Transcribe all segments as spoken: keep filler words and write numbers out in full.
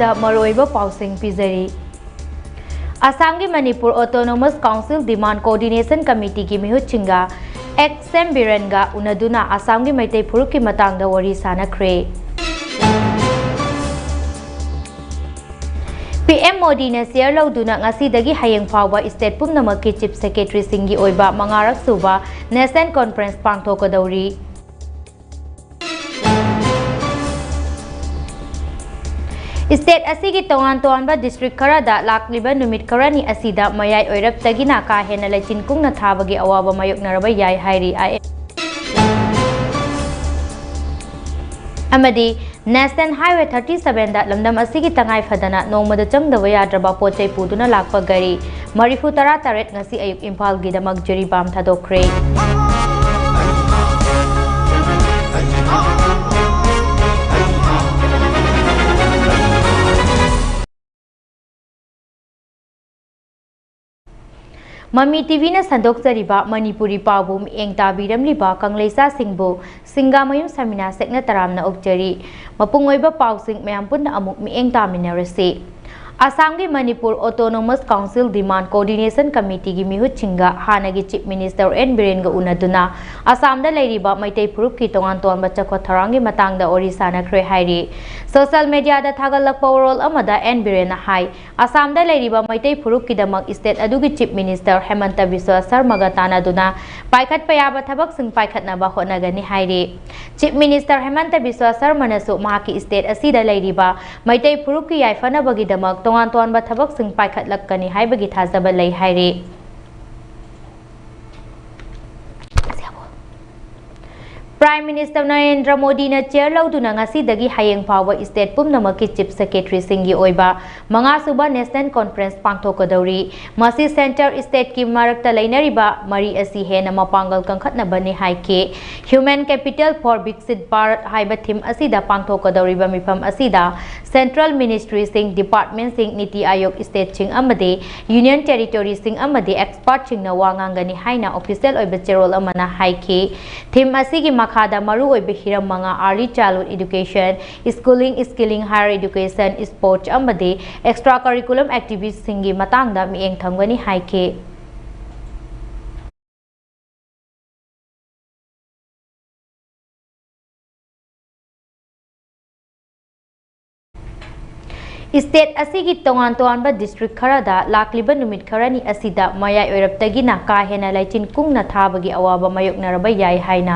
ꯃꯔꯨꯑꯣꯏꯕ ꯄꯥꯎꯁꯤꯡ ꯄꯤꯖꯔꯤ꯫ ꯑꯁꯥꯝꯒꯤ Manipur Autonomous Council Demand Coordination Committeeꯒꯤ ꯃꯤꯍꯨꯠꯁꯤꯡꯒ ꯑꯦꯁ ꯑꯦꯝ ꯕꯤꯔꯦꯟꯒ ꯎꯅꯗꯨꯅ ꯑꯁꯥꯝꯒꯤ ꯃꯩꯇꯩ ꯐꯨꯔꯨꯞꯀꯤ ꯃꯇꯥꯡꯗ ꯋꯥꯔꯤ ꯁꯥꯅꯈ꯭ꯔꯦ꯫ ꯄꯤ ꯑꯦꯝ ꯃꯣꯗꯤꯅ ꯆꯤꯌꯔ ꯂꯧꯗꯨꯅ ꯉꯁꯤꯗꯒꯤ ꯍꯌꯦꯡ ꯐꯥꯎꯕ ꯁ꯭ꯇꯦꯠ ꯄꯨꯝꯅꯃꯛꯀꯤ ꯆꯤꯐ ꯁꯦꯀ꯭ꯔꯦꯇꯔꯤꯁꯤꯡꯒꯤ ꯑꯣꯏꯕ ꯃꯉꯥꯔꯛ ꯁꯨꯕ ꯅꯦꯁꯅꯦꯜ ꯀꯣꯟꯐ꯭ꯔꯦꯟꯁ ꯄꯥꯡꯊꯣꯛꯀꯗꯧꯔꯤ꯫ ꯁ꯭ꯇꯦꯠ ꯑꯁꯤꯒꯤ ꯇꯣꯉꯥꯟ ꯇꯣꯉꯥꯟꯕ ꯗꯤꯁꯇ꯭ꯔꯤꯛ ꯈꯔꯗ ꯂꯥꯛꯂꯤꯕ ꯅꯨꯃꯤꯠ ꯈꯔꯅꯤ ꯑꯁꯤꯗ ꯃꯌꯥꯏ ꯑꯣꯏꯔꯞꯇꯒꯤꯅ ꯀꯥ ꯍꯦꯟꯅ ꯂꯩꯆꯤꯟ ꯀꯨꯡꯅ ꯊꯥꯕꯒꯤ ꯑꯋꯥꯕ ꯃꯥꯌꯣꯛꯅꯔꯕ ꯌꯥꯏ ꯍꯥꯏꯔꯤ ꯑꯥꯏ ꯑꯦꯝ꯫ ꯑꯃꯗꯤ ꯅꯦꯁꯅꯦꯜ ꯍꯥꯏꯋꯦ ꯊꯥꯔꯇꯤ ꯁꯚꯦꯟꯗ ꯂꯝꯗꯝ ꯑꯁꯤꯒꯤ ꯇꯉꯥꯏ ꯐꯗꯅ ꯅꯣꯡꯃꯗ ꯆꯪꯗꯕ ꯌꯥꯗ꯭ꯔꯕ ꯄꯣꯠ ꯆꯩ ꯄꯨꯗꯨꯅ ꯂꯥꯛꯄ ꯒꯥꯔꯤ ꯃꯔꯤꯐꯨ ꯇꯔꯥ ꯇꯔꯦꯠ ꯉꯁꯤ ꯑꯌꯨꯛ ꯏꯝꯐꯥꯜꯒꯤꯗꯃꯛ ꯖꯤꯔꯤꯕꯥꯝ ꯊꯥꯗꯣꯛꯈ꯭ꯔꯦ꯫ ꯃꯃꯤ ꯇꯤꯚꯤꯅ ꯁꯟꯗꯣꯛꯆꯔꯤꯕ ꯃꯅꯤꯄꯨꯔꯤ ꯄꯥꯎꯕꯨ ꯃꯤꯠꯌꯦꯡ ꯇꯥꯕꯤꯔꯝꯂꯤꯕ ꯀꯪꯂꯩꯁꯥꯁꯤꯡꯕꯨ ꯁꯤꯡꯒꯥꯃꯌꯨꯝ ꯁꯃꯤꯅꯥ ꯁꯦꯛꯅ ꯇꯔꯥꯝꯅ ꯑꯣꯛꯆꯔꯤ꯫ ꯃꯄꯨꯡ ꯑꯣꯏꯕ ꯄꯥꯎꯁꯤꯡ ꯃꯌꯥꯝ ꯄꯨꯟꯅ ꯑꯃꯨꯛ ꯃꯤꯠꯌꯦꯡ ꯇꯥꯃꯤꯟꯅꯔꯁꯤ꯫ ꯑꯁꯥꯝꯒꯤ Manipur Autonomous Council Demand Coordination Committeeꯒꯤ ꯃꯤꯍꯨꯠꯁꯤꯡꯒ ꯍꯥꯟꯅꯒꯤ ꯆꯤꯐ ꯃꯤꯅꯤꯁꯇꯔ ꯑꯦꯟ ꯕꯤꯔꯦꯟꯒ ꯎꯅꯗꯨꯅ ꯑꯁꯥꯝꯗ ꯂꯩꯔꯤꯕ ꯃꯩꯇꯩ ꯐꯨꯔꯨꯞꯀꯤ ꯇꯣꯉꯥꯟ ꯇꯣꯉꯥꯟꯕ ꯆꯥꯎꯈꯠ ꯊꯧꯔꯥꯡꯒꯤ ꯃꯇꯥꯡꯗ ꯋꯥꯔꯤ ꯁꯥꯅꯈ꯭ꯔꯦ ꯍꯥꯏꯔꯤ꯫ ꯁꯣꯁꯤꯌꯦꯜ ꯃꯤꯗꯤꯌꯥꯗ ꯊꯥꯒꯠꯂꯛꯄ ꯋꯥꯔꯣꯜ ꯑꯃꯗ ꯑꯦꯟ ꯕꯤꯔꯦꯟꯅ ꯍꯥꯏ, ꯑꯁꯥꯝꯗ ꯂꯩꯔꯤꯕ ꯃꯩꯇꯩ ꯐꯨꯔꯨꯞꯀꯤꯗꯃꯛ ꯁ꯭ꯇꯦꯠ ꯑꯗꯨꯒꯤ ꯆꯤꯐ ꯃꯤꯅꯤꯁꯇꯔ ꯍꯦꯃꯟꯇ ꯕꯤꯁ꯭ꯋ ꯁꯔꯃꯒ ꯇꯥꯟꯅꯗꯨꯅ ꯄꯥꯏꯈꯠꯄ ꯌꯥꯕ ꯊꯕꯛꯁꯤꯡ ꯄꯥꯏꯈꯠꯅꯕ ꯍꯣꯠꯅꯒꯅꯤ ꯍꯥꯏꯔꯤ꯫ ꯆꯤꯐ ꯃꯤꯅꯤꯁꯇꯔ ꯍꯦꯃꯟꯇ ꯕꯤꯁ꯭ꯋ ꯁꯔꯃꯅꯁꯨ ꯃꯍꯥꯛꯀꯤ ꯁ꯭ꯇꯦꯠ ꯑꯁꯤꯗ ꯂꯩꯔꯤꯕ ꯃꯩꯇꯩ ꯐꯨꯔꯨꯞꯀꯤ ꯌꯥꯏꯐꯅꯕꯒꯤꯗꯃꯛ ꯇꯣꯉꯥꯟ ꯇꯣꯉꯥꯟꯕ ꯊꯕꯛꯁꯤꯡ ꯄꯥꯏꯈꯠꯂꯛꯀꯅꯤ ꯍꯥꯏꯕꯒꯤ ꯊꯥꯖꯕ ꯂꯩ ꯍꯥꯏꯔꯤ꯫ ꯄ꯭ꯔꯥꯏꯝ ꯃꯤꯅꯤꯁꯇꯔ ꯅꯔꯦꯟꯗ꯭ꯔ ꯃꯣꯗꯤꯅ ꯆꯤꯌꯔ ꯂꯧꯗꯨꯅ ꯉꯁꯤꯗꯒꯤ ꯍꯌꯦꯡ ꯐꯥꯎꯕ ꯁ꯭ꯇꯦꯠ ꯄꯨꯝꯅꯃꯛꯀꯤ ꯆꯤꯐ ꯁꯦꯀ꯭ꯔꯦꯇꯔꯤꯁꯤꯡꯒꯤ ꯑꯣꯏꯕ ꯃꯉꯥꯁꯨꯕ ꯅꯦꯁꯅꯦꯜ ꯀꯣꯟꯐ꯭ꯔꯦꯟꯁ ꯄꯥꯡꯊꯣꯛꯀꯗꯧꯔꯤ꯫ ꯃꯁꯤ ꯁꯦꯟꯇꯔ ꯁ꯭ꯇꯦꯠꯀꯤ ꯃꯔꯛꯇ ꯂꯩꯅꯔꯤꯕ ꯃꯔꯤ ꯑꯁꯤ ꯍꯦꯟꯅ ꯃꯄꯥꯡꯒꯜ ꯀꯟꯈꯠꯅꯕꯅꯤ ꯍꯥꯏꯈꯤ꯫ Human Capital for Viksit Bharat ꯍꯥꯏꯕ ꯊꯤꯝ ꯑꯁꯤꯗ ꯄꯥꯡꯊꯣꯛꯀꯗꯧꯔꯤꯕ ꯃꯤꯐꯝ ꯑꯁꯤꯗ ꯁꯦꯟꯇ꯭ꯔꯦꯜ ꯃꯤꯅꯤꯁꯇ꯭ꯔꯤꯁꯤꯡ, ꯗꯤꯄꯥꯔꯠꯃꯦꯟꯠꯁꯤꯡ, ꯅꯤꯇꯤ ꯑꯥꯌꯣꯒ ꯁ꯭ꯇꯦꯠꯁꯤꯡ ꯑꯃꯗꯤ ꯌꯨꯅꯤꯌꯟ ꯇꯦꯔꯤꯇꯣꯔꯤꯁꯤꯡ ꯑꯃꯗꯤ ꯑꯦꯛꯁꯄꯔꯠꯁꯤꯡꯅ ꯋꯥ ꯉꯥꯡꯒꯅꯤ ꯍꯥꯏꯅ ꯑꯣꯐꯤꯁꯤꯌꯦꯜ ꯑꯣꯏꯕ ꯆꯦꯔꯣꯜ ꯑꯃꯅ ꯍꯥꯏꯈꯤ꯫ ꯊꯤꯝ ꯑꯁꯤꯒꯤ ꯃꯈꯥ ꯗ ꯃꯔꯨꯑꯣꯏꯕ ꯍꯤꯔꯝ ꯃꯉꯥ, early childhood education, schooling, skilling, higher education, sports ꯑꯃꯗꯤ extra curriculum activities ꯁꯤꯡꯒꯤ ꯃꯇꯥꯡꯗ ꯃꯤꯠꯌꯦꯡ ꯊꯝꯒꯅꯤ ꯍꯥꯏꯈꯤ꯫ State ꯑꯁꯤꯒꯤ ꯇꯣꯉꯥꯟ ꯇꯣꯉꯥꯟꯕ district ꯈꯔꯗ ꯂꯥꯛꯂꯤꯕ ꯅꯨꯃꯤꯠ ꯈꯔꯅꯤ ꯑꯁꯤꯗ ꯃꯌꯥꯏ ꯑꯣꯏꯔꯞꯇꯒꯤꯅ ꯀꯥ ꯍꯦꯟꯅ ꯂꯩꯆꯤꯟ ꯀꯨꯡꯅ ꯊꯥꯕꯒꯤ ꯑꯋꯥꯕ ꯃꯥꯌꯣꯛꯅꯔꯕ ꯌꯥꯏ ꯍꯥꯏꯅ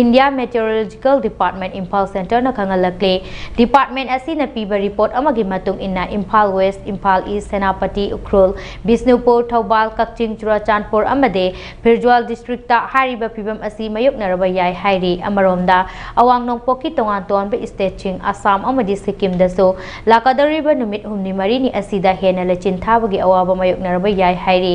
India Meteorological Department Imphal Centre ꯅ ꯈꯪꯍꯜꯂꯛꯂꯦ꯫ Department ꯑꯁꯤꯅ ꯄꯤꯕ report ꯑꯃꯒꯤ ꯃꯇꯨꯡ ꯏꯟꯅ, ꯏꯝꯐꯥꯜ West, ꯏꯝꯐꯥꯜ East, ꯁꯦꯅꯥꯄꯇꯤ, ꯎꯈ꯭ꯔꯨꯜ, ꯕꯤꯁꯅꯨꯄꯨꯔ, ꯊꯧꯕꯥꯜ, ꯀꯛꯆꯤꯡ, ꯆꯨꯔꯥꯆꯥꯟꯄꯨꯔ ꯑꯃꯗꯤ ꯐꯤꯔꯖ꯭ꯋꯥꯜ district ꯇ ꯍꯥꯏꯔꯤꯕ ꯐꯤꯚꯝ ꯑꯁꯤ ꯃꯥꯌꯣꯛꯅꯔꯕ ꯌꯥꯏ ꯍꯥꯏꯔꯤ꯫ ꯑꯃꯔꯣꯝꯗ, ꯑꯋꯥꯡ ꯅꯣꯡꯄꯣꯛꯀꯤ ꯇꯣꯉꯥꯟ ꯇꯣꯉꯥꯟꯕ state ꯁꯤꯡ ꯑꯁꯥꯝ ꯑꯃꯗꯤ ꯁꯤꯛꯀꯤꯝꯗꯁꯨ ꯂꯥꯛꯀꯗꯧꯔꯤꯕ ꯅꯨꯃꯤꯠ ꯍꯨꯝꯅꯤ ꯃꯔꯤꯅꯤ ꯑꯁꯤꯗ ꯍꯦꯟꯅ ꯂꯩꯆꯤꯟ ꯊꯥꯕꯒꯤ ꯑꯋꯥꯕ ꯃꯥꯌꯣꯛꯅꯔꯕ ꯌꯥꯏ ꯍꯥꯏꯔꯤ꯫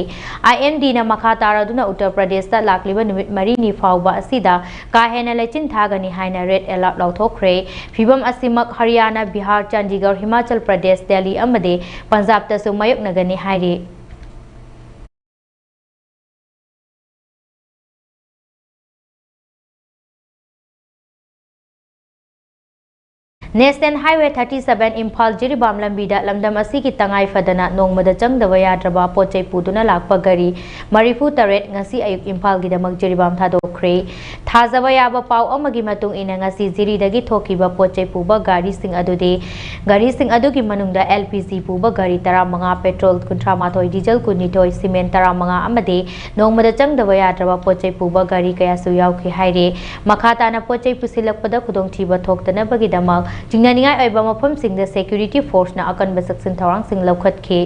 I M D ꯅ ꯃꯈꯥ ꯇꯥꯔꯗꯨꯅ ꯎꯠꯇꯔ ꯄ꯭ꯔꯗꯦꯁꯇ ꯂꯥꯛꯂꯤꯕ ꯅꯨꯃꯤꯠ ꯃꯔꯤꯅꯤ ꯐꯥꯎꯕ ꯑꯁꯤꯗ ꯀꯥ ꯍꯦꯟꯅ ꯂꯩꯆꯤꯟ ꯊꯥꯒꯅꯤ ꯍꯥꯏꯅ red alert ꯂꯥꯎꯊꯣꯛꯈ꯭ꯔꯦ꯫ ꯐꯤꯚꯝ ꯑꯁꯤꯃꯛ ꯍꯔꯤꯌꯥꯅꯥ, ꯕꯤꯍꯥꯔ, ꯆꯥꯟꯗꯤꯒꯔ, ꯍꯤꯃꯥꯆꯜ ꯄ꯭ꯔꯗꯦꯁ, ꯗꯦꯜꯂꯤ ꯑꯃꯗꯤ ꯄꯟꯖꯥꯕꯇꯁꯨ ꯃꯥꯌꯣꯛꯅꯒꯅꯤ ꯍꯥꯏꯔꯤ꯫ National Highway thirty seven Imphal Jiribam ꯂꯝꯕꯤꯗ ꯂꯝꯗꯝ ꯑꯁꯤꯒꯤ ꯇꯉꯥꯏ ꯐꯗꯅ ꯅꯣꯡꯃꯗ ꯆꯪꯗꯕ ꯌꯥꯗ꯭ꯔꯕ ꯄꯣꯠ ꯆꯩ ꯄꯨꯗꯨꯅ ꯂꯥꯛꯄ ꯒꯥꯔꯤ ꯃꯔꯤꯐꯨ ꯇꯔꯦꯠ ꯉꯁꯤ ꯑꯌꯨꯛ ꯏꯝꯐꯥꯜꯒꯤꯗꯃꯛ ꯖꯤꯔꯤꯕꯥꯝ ꯊꯥꯗꯣꯛꯈ꯭ꯔꯦ꯫ ꯊꯥꯖꯕ ꯌꯥꯕ ꯄꯥꯎ ꯑꯃꯒꯤ ꯃꯇꯨꯡ ꯏꯟꯅ, ꯉꯁꯤ ꯖꯤꯔꯤꯗꯒꯤ ꯊꯣꯛꯈꯤꯕ ꯄꯣꯠ ꯆꯩ ꯄꯨꯕ ꯒꯥꯔꯤꯁꯤꯡ ꯑꯗꯨꯗꯤ, ꯒꯥꯔꯤꯁꯤꯡ ꯑꯗꯨꯒꯤ ꯃꯅꯨꯡꯗ L P G ꯄꯨꯕ ꯒꯥꯔꯤ ꯇꯔꯥꯃꯉꯥ, petrol ꯀꯨꯟꯊ꯭ꯔꯥ ꯃꯥꯊꯣꯏ, diesel ꯀꯨꯟꯅꯤꯊꯣꯏ, cement ꯇꯔꯥꯃꯉꯥ ꯑꯃꯗꯤ ꯅꯣꯡꯃꯗ ꯆꯪꯗꯕ ꯌꯥꯗ꯭ꯔꯕ ꯄꯣꯠ ꯆꯩ ꯄꯨꯕ ꯒꯥꯔꯤ ꯀꯌꯥꯁꯨ ꯌꯥꯎꯈꯤ ꯍꯥꯏꯔꯤ꯫ ꯃꯈꯥ ꯇꯥꯅ ꯄꯣꯠ ꯆꯩ ꯄꯨꯁꯤꯜꯂꯛꯄꯗ ꯈꯨꯗꯣꯡꯊꯤꯕ ꯊꯣꯛꯇꯅꯕꯒꯤꯗꯃꯛ ꯆꯤꯡꯅꯅꯤꯡꯉꯥꯏ ꯑꯣꯏꯕ ꯃꯐꯝꯁꯤꯡꯗ security force ꯅ ꯑꯀꯟꯕ ꯆꯦꯛꯁꯤꯟ ꯊꯧꯔꯥꯡꯁꯤꯡ ꯂꯧꯈꯠꯈꯤ꯫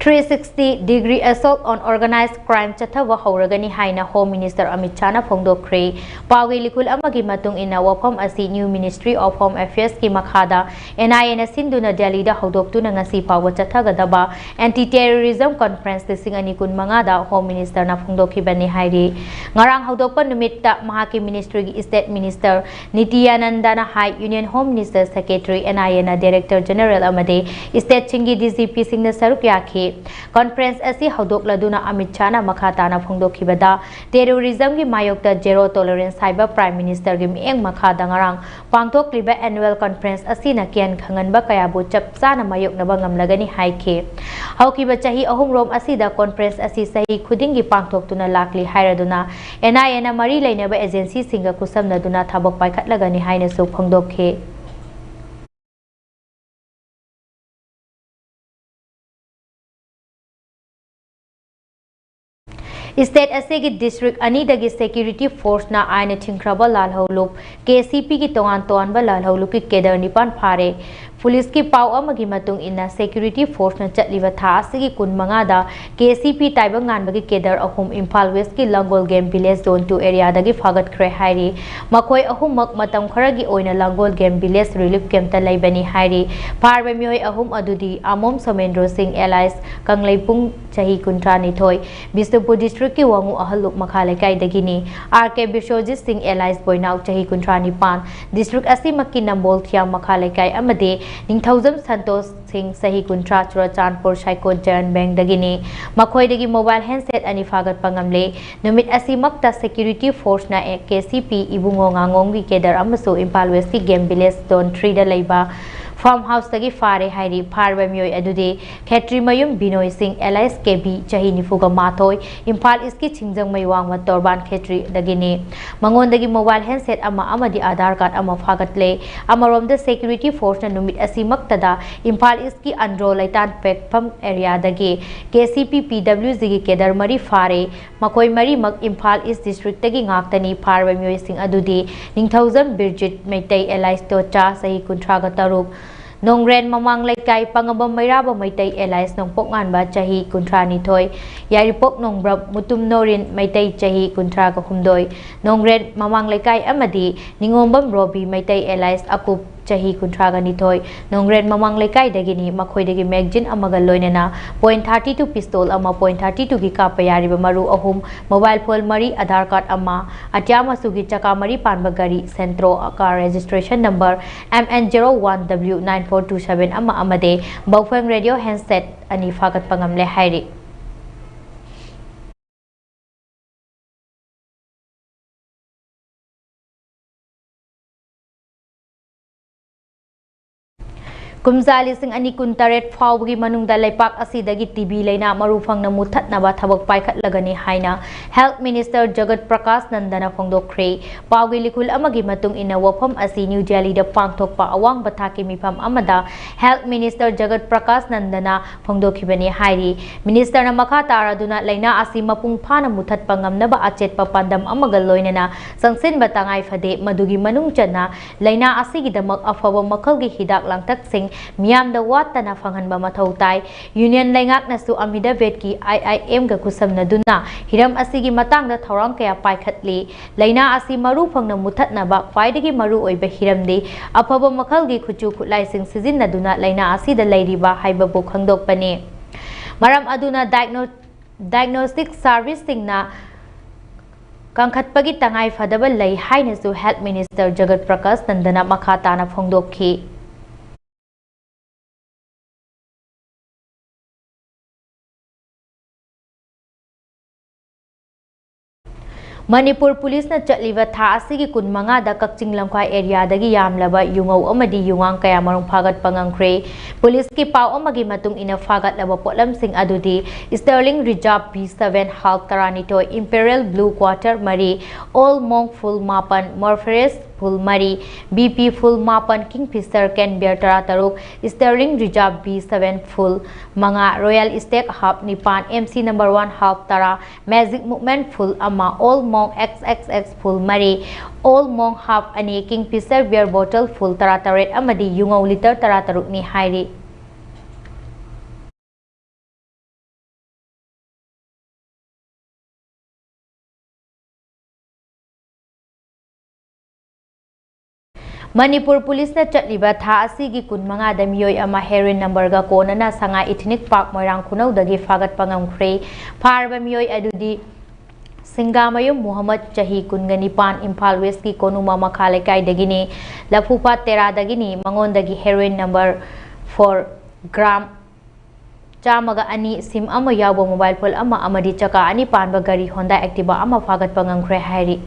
Three sixty degree assault on organized crime ꯆꯠꯊꯕ ꯍꯧꯔꯒꯅꯤ ꯍꯥꯏꯅ Home Minister ꯑꯃꯤꯠ ꯁꯥꯍꯅ ꯐꯣꯡꯗꯣꯛꯈ꯭ꯔꯦ꯫ ꯄꯥꯎꯒꯤ ꯂꯤꯈꯨꯜ ꯑꯃꯒꯤ ꯃꯇꯨꯡ ꯏꯟꯅ, ꯋꯥꯐꯝ ꯑꯁꯤ New Ministry of Home Affairs ꯀꯤ ꯃꯈꯥꯗ N I A ꯅ ꯁꯤꯟꯗꯨꯅ ꯗꯦꯜꯂꯤꯗ ꯍꯧꯗꯣꯛꯇꯨꯅ ꯉꯁꯤ ꯐꯥꯎꯕ ꯆꯠꯊꯒꯗꯕ Anti Terrorism Conference ꯂꯤꯁꯤꯡ ꯑꯅꯤ ꯀꯨꯟꯃꯉꯥꯗ Home Minister ꯅ ꯐꯣꯡꯗꯣꯛꯈꯤꯕꯅꯤ ꯍꯥꯏꯔꯤ꯫ ꯉꯔꯥꯡ ꯍꯧꯗꯣꯛꯄ ꯅꯨꯃꯤꯠꯇ ꯃꯍꯥꯛꯀꯤ ministry ꯒꯤ State Minister ꯅꯤꯇꯤꯌꯥꯅꯟꯗꯅ high, Union Home Minister, Secretary, N I A ꯅ Director General ꯑꯃꯗꯤ state ꯁꯤꯡꯒꯤ D G P ꯁꯤꯡꯅ ꯁꯔꯨꯛ ꯌꯥꯈꯤ꯫ Conference ꯑꯁꯤ ꯍꯧꯗꯣꯛꯂꯗꯨꯅ ꯑꯃꯤꯠ ꯁꯥꯍꯅ ꯃꯈꯥ ꯇꯥꯅ ꯐꯣꯡꯗꯣꯛꯈꯤꯕꯗ, terrorism ꯒꯤ ꯃꯥꯌꯣꯛꯇ zero tolerance ꯍꯥꯏꯕ Prime Minister ꯒꯤ ꯃꯤꯠꯌꯦꯡ ꯃꯈꯥꯗ ꯉꯔꯥꯡ ꯄꯥꯡꯊꯣꯛꯂꯤꯕ annual conference ꯑꯁꯤꯅ ꯀꯤꯍꯟ ꯈꯪꯍꯟꯕ ꯀꯌꯥꯕꯨ ꯆꯞ ꯆꯥꯅ ꯃꯥꯌꯣꯛꯅꯕ ꯉꯝꯂꯒꯅꯤ ꯍꯥꯏꯈꯤ꯫ ꯍꯧꯈꯤꯕ ꯆꯍꯤ ꯑꯍꯨꯝꯔꯣꯝ ꯑꯁꯤꯗ conference ꯑꯁꯤ ꯆꯍꯤ ꯈꯨꯗꯤꯡꯒꯤ ꯄꯥꯡꯊꯣꯛꯇꯨꯅ ꯂꯥꯛꯂꯤ ꯍꯥꯏꯔꯗꯨꯅ, N I A ꯅ ꯃꯔꯤ ꯂꯩꯅꯕ agency ꯁꯤꯡꯒ ꯈꯨꯠꯁꯝꯅꯗꯨꯅ ꯊꯕꯛ ꯄꯥꯏꯈꯠꯂꯒꯅꯤ ꯍꯥꯏꯅꯁꯨ ꯐꯣꯡꯗꯣꯛꯈꯤ꯫ State ꯑꯁꯤꯒꯤ district ꯑꯅꯤꯗꯒꯤ security force ꯅ ꯑꯥꯏꯟꯅ ꯊꯤꯡꯈ꯭ꯔꯕ ꯂꯥꯜꯍꯧꯂꯨꯞ K C P ꯒꯤ ꯇꯣꯉꯥꯟ ꯇꯣꯉꯥꯟꯕ ꯂꯥꯜꯍꯧꯂꯨꯞꯀꯤ cadre ꯅꯤꯄꯥꯟ ꯐꯥꯔꯦ꯫ Police ꯀꯤ ꯄꯥꯎ ꯑꯃꯒꯤ ꯃꯇꯨꯡ ꯏꯟꯅ, security force ꯅ ꯆꯠꯂꯤꯕ ꯊꯥ ꯑꯁꯤꯒꯤ ꯀꯨꯟꯃꯉꯥꯗ K C P ꯇꯥꯏꯕꯪꯉꯥꯟꯕꯒꯤ cadre ꯑꯍꯨꯝ ꯏꯝꯐꯥꯜ West ꯀꯤ ꯂꯥꯡꯒꯣꯜ Game Village Zone two area ꯗꯒꯤ ꯐꯥꯒꯠꯈ꯭ꯔꯦ ꯍꯥꯏꯔꯤ꯫ ꯃꯈꯣꯏ ꯑꯍꯨꯝꯃꯛ ꯃꯇꯝ ꯈꯔꯒꯤ ꯑꯣꯏꯅ ꯂꯥꯡꯒꯣꯜ Game Village relief camp ꯇ ꯂꯩꯕꯅꯤ ꯍꯥꯏꯔꯤ꯫ ꯐꯥꯔꯕ ꯃꯤꯑꯣꯏ ꯑꯍꯨꯝ ꯑꯗꯨꯗꯤ ꯑꯃꯣꯝ ꯁꯣꯃꯦꯟꯗ꯭ꯔꯣ ꯁꯤꯡ alias ꯀꯪꯂꯩꯄꯨꯡ, ꯆꯍꯤ ꯀꯨꯟꯊ꯭ꯔꯥ ꯅꯤꯊꯣꯏ, ꯕꯤꯁꯅꯨꯄꯨꯔ district ꯀꯤ ꯋꯥꯉꯨ ꯑꯍꯜꯂꯨꯞ ꯃꯈꯥ ꯂꯩꯀꯥꯏꯗꯒꯤꯅꯤ꯫ R K ꯕꯤꯁ꯭ꯋꯖꯤꯠ ꯁꯤꯡ alias ꯕꯣꯏꯅꯥꯎ, ꯆꯍꯤ ꯀꯨꯟꯊ꯭ꯔꯥ ꯅꯤꯄꯥꯟ, district ꯑꯁꯤꯃꯛꯀꯤ ꯅꯝꯕꯣꯜ ꯊꯤꯌꯥꯝ ꯃꯈꯥ ꯂꯩꯀꯥꯏ ꯑꯃꯗꯤ ꯅꯤꯡꯊꯧꯖꯝ ꯁꯟꯇꯣꯁ ꯁꯤꯡ, ꯆꯍꯤ ꯀꯨꯟꯊ꯭ꯔꯥ, ꯆꯨꯔꯆꯥꯟꯄꯨꯔ ꯁꯥꯏꯀꯣꯠ ꯖꯌꯟ ꯕꯦꯡꯗꯒꯤꯅꯤ꯫ ꯃꯈꯣꯏꯗꯒꯤ mobile handset ꯑꯅꯤ ꯐꯥꯒꯠꯄ ꯉꯝꯂꯦ꯫ ꯅꯨꯃꯤꯠ ꯑꯁꯤꯃꯛꯇ security force ꯅ K C P ꯏꯕꯨꯡꯉꯣ ꯉꯥꯉꯣꯝꯒꯤ cadre ꯑꯃꯁꯨ ꯏꯝꯐꯥꯜ West ꯀꯤ Game Village Zone three ꯗ ꯂꯩꯕ farm house ꯇꯒꯤ ꯐꯥꯔꯦ ꯍꯥꯏꯔꯤ꯫ ꯐꯥꯔꯕ ꯃꯤꯑꯣꯏ ꯑꯗꯨꯗꯤ ꯈꯦꯇ꯭ꯔꯤꯃꯌꯨꯝ ꯕꯤꯅꯣꯏ ꯁꯤꯡ alias K B, ꯆꯍꯤ ꯅꯤꯐꯨꯒ ꯃꯥꯊꯣꯏ, ꯏꯝꯐꯥꯜ East ꯀꯤ ꯁꯤꯡꯖꯃꯩ ꯋꯥꯡꯃ ꯇꯣꯔꯕꯥꯟ ꯈꯦꯇ꯭ꯔꯤꯗꯒꯤꯅꯤ꯫ ꯃꯉꯣꯟꯗꯒꯤ mobile handset ꯑꯃ ꯑꯃꯗꯤ Aadhaar card ꯑꯃ ꯐꯥꯒꯠꯂꯦ꯫ ꯑꯃꯔꯣꯝꯗ, security force ꯅ ꯅꯨꯃꯤꯠ ꯑꯁꯤꯃꯛꯇꯗ ꯏꯝꯐꯥꯜ East ꯀꯤ ꯑꯟꯗ꯭ꯔꯣ ꯂꯩꯇꯥꯟ ꯄꯦꯛꯐꯝ area ꯗꯒꯤ K C P P W G ꯒꯤ cadre ꯃꯔꯤ ꯐꯥꯔꯦ꯫ ꯃꯈꯣꯏ ꯃꯔꯤꯃꯛ ꯏꯝꯐꯥꯜ East district ꯇꯒꯤ ꯉꯥꯛꯇꯅꯤ꯫ ꯐꯥꯔꯕ ꯃꯤꯑꯣꯏꯁꯤꯡ ꯑꯗꯨꯗꯤ ꯅꯤꯡꯊꯧꯖꯝ ꯕꯤꯔꯖꯤꯠ ꯃꯩꯇꯩ alias ꯇꯣꯆꯥ, ꯆꯍꯤ ꯀꯨꯟꯊ꯭ꯔꯥꯒ ꯇꯔꯨꯛ, ꯅꯣꯡꯒ꯭ꯔꯦꯟ ꯃꯃꯥꯡ ꯂꯩꯀꯥꯏ ꯄꯪꯉꯕꯝ ꯃꯩꯔꯥꯕ ꯃꯩꯇꯩ ꯑꯦꯂꯥꯏꯁ ꯅꯣꯡꯄꯣꯛ ꯉꯥꯟꯕ ꯆꯍꯤ ꯀꯨꯟꯊ꯭ꯔꯥ ꯅꯤꯊꯣꯏ, ꯌꯥꯏꯔꯤꯄꯣꯛ ꯅꯣꯡꯕ꯭ꯔꯞ ꯃꯨꯇꯨꯝ ꯅꯣꯔꯤꯟ ꯃꯩꯇꯩ ꯆꯍꯤ ꯀꯨꯟꯊ꯭ꯔꯥꯒ ꯍꯨꯝꯗꯣꯏ, ꯅꯣꯡꯒ꯭ꯔꯦꯟ ꯃꯃꯥꯡ ꯂꯩꯀꯥꯏ ꯑꯃꯗꯤ ꯅꯤꯉꯣꯝꯕꯝ ꯔꯣꯕꯤ ꯃꯩꯇꯩ ꯑꯦꯂꯥꯏꯁ ꯑꯀꯨꯞ ꯆꯍꯤ ꯀꯨꯟꯊ꯭ꯔꯥꯒ ꯅꯤꯊꯣꯏ, ꯅꯣꯡꯒ꯭ꯔꯦꯟ ꯃꯃꯥꯡ ꯂꯩꯀꯥꯏꯗꯒꯤꯅꯤ꯫ ꯃꯈꯣꯏꯗꯒꯤ ꯃꯦꯒꯖꯤꯟ ꯑꯃꯒ ꯂꯣꯏꯅꯅ point thirty two pistol ꯑꯃ, point thirty two ꯒꯤ ꯀꯥꯞꯄ ꯌꯥꯔꯤꯕ ꯃꯔꯨ ꯑꯍꯨꯝ, mobile phone ꯃꯔꯤ, ꯑꯙꯥꯔ ꯀꯥꯔꯗ ꯑꯃ, ꯑꯇꯤꯌꯥ ꯃꯆꯨꯒꯤ ꯆꯀꯥ ꯃꯔꯤ ꯄꯥꯟꯕ ꯒꯥꯔꯤ Santro, car registration number M N zero one W nine four two seven ꯑꯃ ꯑꯃꯗꯤ ꯕꯥꯎꯐꯦꯝ radio handset ꯑꯅꯤ ꯐꯥꯒꯠꯄ ꯉꯝꯂꯦ ꯍꯥꯏꯔꯤ꯫ ꯀꯨꯝꯖꯥ ꯂꯤꯁꯤꯡ ꯑꯅꯤ ꯀꯨꯟꯇꯔꯦꯠ ꯐꯥꯎꯕꯒꯤ ꯃꯅꯨꯡꯗ ꯂꯩꯄꯥꯛ ꯑꯁꯤꯗꯒꯤ ꯇꯤ ꯕꯤ ꯂꯥꯏꯅꯥ ꯃꯔꯨ ꯐꯪꯅ ꯃꯨꯊꯠꯅꯕ ꯊꯕꯛ ꯄꯥꯏꯈꯠꯂꯒꯅꯤ ꯍꯥꯏꯅ Health Minister ꯖꯒꯠ ꯄ꯭ꯔꯀꯥꯁ ꯅꯟꯗꯅ ꯐꯣꯡꯗꯣꯛꯈ꯭ꯔꯦ꯫ ꯄꯥꯎꯒꯤ ꯂꯤꯈꯨꯜ ꯑꯃꯒꯤ ꯃꯇꯨꯡ ꯏꯟꯅ, ꯋꯥꯐꯝ ꯑꯁꯤ ꯅ꯭ꯌꯨ ꯗꯦꯜꯂꯤꯗ ꯄꯥꯡꯊꯣꯛꯄ ꯑꯋꯥꯡꯕ ꯊꯥꯛꯀꯤ ꯃꯤꯐꯝ ꯑꯃꯗ Health Minister ꯖꯒꯠ ꯄ꯭ꯔꯀꯥꯁ ꯅꯟꯗꯅ ꯐꯣꯡꯗꯣꯛꯈꯤꯕꯅꯤ ꯍꯥꯏꯔꯤ꯫ Minister ꯅ ꯃꯈꯥ ꯇꯥꯔꯗꯨꯅ ꯂꯥꯏꯅꯥ ꯑꯁꯤ ꯃꯄꯨꯡ ꯐꯥꯅ ꯃꯨꯊꯠꯄ ꯉꯝꯅꯕ ꯑꯆꯦꯠꯄ ꯄꯥꯟꯗꯝ ꯑꯃꯒ ꯂꯣꯏꯅꯅ ꯆꯪꯁꯤꯟꯕ ꯇꯉꯥꯏ ꯐꯗꯦ꯫ ꯃꯗꯨꯒꯤ ꯃꯅꯨꯡ ꯆꯟꯅ ꯂꯥꯏꯅꯥ ꯑꯁꯤꯒꯤꯗꯃꯛ ꯑꯐꯕ ꯃꯈꯜꯒꯤ ꯍꯤꯗꯥꯛ ꯂꯥꯡꯊꯛꯁꯤꯡ ꯃꯤꯌꯥꯝꯗ ꯋꯥꯠꯇꯅ ꯐꯪꯍꯟꯕ ꯃꯊꯧ ꯇꯥꯏ꯫ Union ꯂꯩꯉꯥꯛꯅꯁꯨ ꯑꯍꯃꯦꯗꯥꯕꯥꯗꯀꯤ I I M ꯒ ꯈꯨꯠꯁꯝꯅꯗꯨꯅ ꯍꯤꯔꯝ ꯑꯁꯤꯒꯤ ꯃꯇꯥꯡꯗ ꯊꯧꯔꯥꯡ ꯀꯌꯥ ꯄꯥꯏꯈꯠꯂꯤ꯫ ꯂꯥꯏꯅꯥ ꯑꯁꯤ ꯃꯔꯨ ꯐꯪꯅ ꯃꯨꯊꯠꯅꯕ ꯈ꯭ꯋꯥꯏꯗꯒꯤ ꯃꯔꯨ ꯑꯣꯏꯕ ꯍꯤꯔꯝꯗꯤ ꯑꯐꯕ ꯃꯈꯜꯒꯤ ꯈꯨꯠꯁꯨ ꯈꯨꯠꯂꯥꯏꯁꯤꯡ ꯁꯤꯖꯤꯟꯅꯗꯨꯅ ꯂꯥꯏꯅꯥ ꯑꯁꯤꯗ ꯂꯩꯔꯤꯕ ꯍꯥꯏꯕꯕꯨ ꯈꯪꯗꯣꯛꯄꯅꯤ꯫ ꯃꯔꯝ ꯑꯗꯨꯅ diagno-, diagnostic service ꯁꯤꯡꯅ ꯀꯟꯈꯠꯄꯒꯤ ꯇꯉꯥꯏ ꯐꯗꯕ ꯂꯩ ꯍꯥꯏꯅꯁꯨ Health Minister ꯖꯒꯠ ꯄ꯭ꯔꯀꯥꯁ ꯅꯟꯗꯅ ꯃꯈꯥ ꯇꯥꯅ ꯐꯣꯡꯗꯣꯛꯈꯤ꯫ ꯃꯅꯤꯄꯨꯔ ꯄꯨꯂꯤꯁꯅ ꯆꯠꯂꯤꯕ ꯊꯥ ꯑꯁꯤꯒꯤ ꯀꯨꯟꯃꯉꯥꯗ ꯀꯛꯆꯤꯡ ꯂꯝꯈꯥꯏ area ꯗꯒꯤ ꯌꯥꯝꯂꯕ ꯌꯨꯉꯧ ꯑꯃꯗꯤ ꯌꯨꯉꯥꯡ ꯀꯌꯥꯃꯔꯨꯝ ꯐꯥꯒꯠꯄ ꯉꯝꯈ꯭ꯔꯦ꯫ ꯄꯨꯂꯤꯁꯀꯤ ꯄꯥꯎ ꯑꯃꯒꯤ ꯃꯇꯨꯡ ꯏꯟꯅ, ꯐꯥꯒꯠꯂꯕ ꯄꯣꯠꯂꯝꯁꯤꯡ ꯑꯗꯨꯗꯤ Sterling Reserve B seven half ꯇꯔꯥꯅꯤꯊꯣꯏ, Imperial Blue Quarter ꯃꯔꯤ, Old Monk Full ꯃꯥꯄꯟ, Morpheus full ꯃꯔꯤ, BP full ꯃꯥꯄꯟ, Kingfisher Can Bear ꯇꯔꯥ ꯇꯔꯨꯛ, Sterling Reserve B seven full ꯃꯉꯥ, Royal Stag half ꯅꯤꯄꯥꯟ, MC number one half ꯇꯔꯥ, Magic Movement full ꯑꯃ, Old Monk X X X full ꯃꯔꯤ, Old Monk half ꯑꯅꯤ, Kingfisher Beer bottle full ꯇꯔꯥ ꯇꯔꯦꯠ ꯑꯃꯗꯤ ꯌꯨꯉꯧ litre ꯇꯔꯥ ꯇꯔꯨꯛꯅꯤ ꯍꯥꯏꯔꯤ꯫ ꯃꯅꯤꯄꯨꯔ ꯄꯨꯂꯤꯁꯅ ꯆꯠꯂꯤꯕ ꯊꯥ ꯑꯁꯤꯒꯤ ꯀꯨꯟꯃꯉꯥꯗ ꯃꯤꯑꯣꯏ ꯑꯃ heroin numberꯒ ꯀꯣꯟꯅꯅ ꯁꯉꯥꯏ Ethnic Park ꯃꯣꯏꯔꯥꯡ ꯈꯨꯅꯧꯗꯒꯤ ꯐꯥꯒꯠꯄ ꯉꯝꯈ꯭ꯔꯦ꯫ ꯐꯥꯔꯕ ꯃꯤꯑꯣꯏ ꯑꯗꯨꯗꯤ ꯁꯤꯡꯒꯥꯃꯌꯨꯝ ꯃꯨꯍꯝꯃꯗ, ꯆꯍꯤ ꯀꯨꯟꯒ ꯅꯤꯄꯥꯟ, ꯏꯝꯐꯥꯜ Westꯀꯤ ꯀꯣꯅꯨꯃ ꯃꯈꯥ ꯂꯩꯀꯥꯏꯗꯒꯤꯅꯤ꯫ ꯂꯐꯨꯄꯥꯠ ꯇꯦꯔꯥꯗꯒꯤꯅꯤ꯫ ꯃꯉꯣꯟꯗꯒꯤ heroin number four gram ꯆꯥꯝꯃꯒ ꯑꯅꯤ, sim ꯑꯃ ꯌꯥꯎꯕ mobile phone ꯑꯃ ꯑꯃꯗꯤ ꯆꯀꯥ ꯑꯅꯤ ꯄꯥꯟꯕ ꯒꯥꯔꯤ Honda Activa ꯑꯃ ꯐꯥꯒꯠꯄ ꯉꯝꯈ꯭ꯔꯦ ꯍꯥꯏꯔꯤ꯫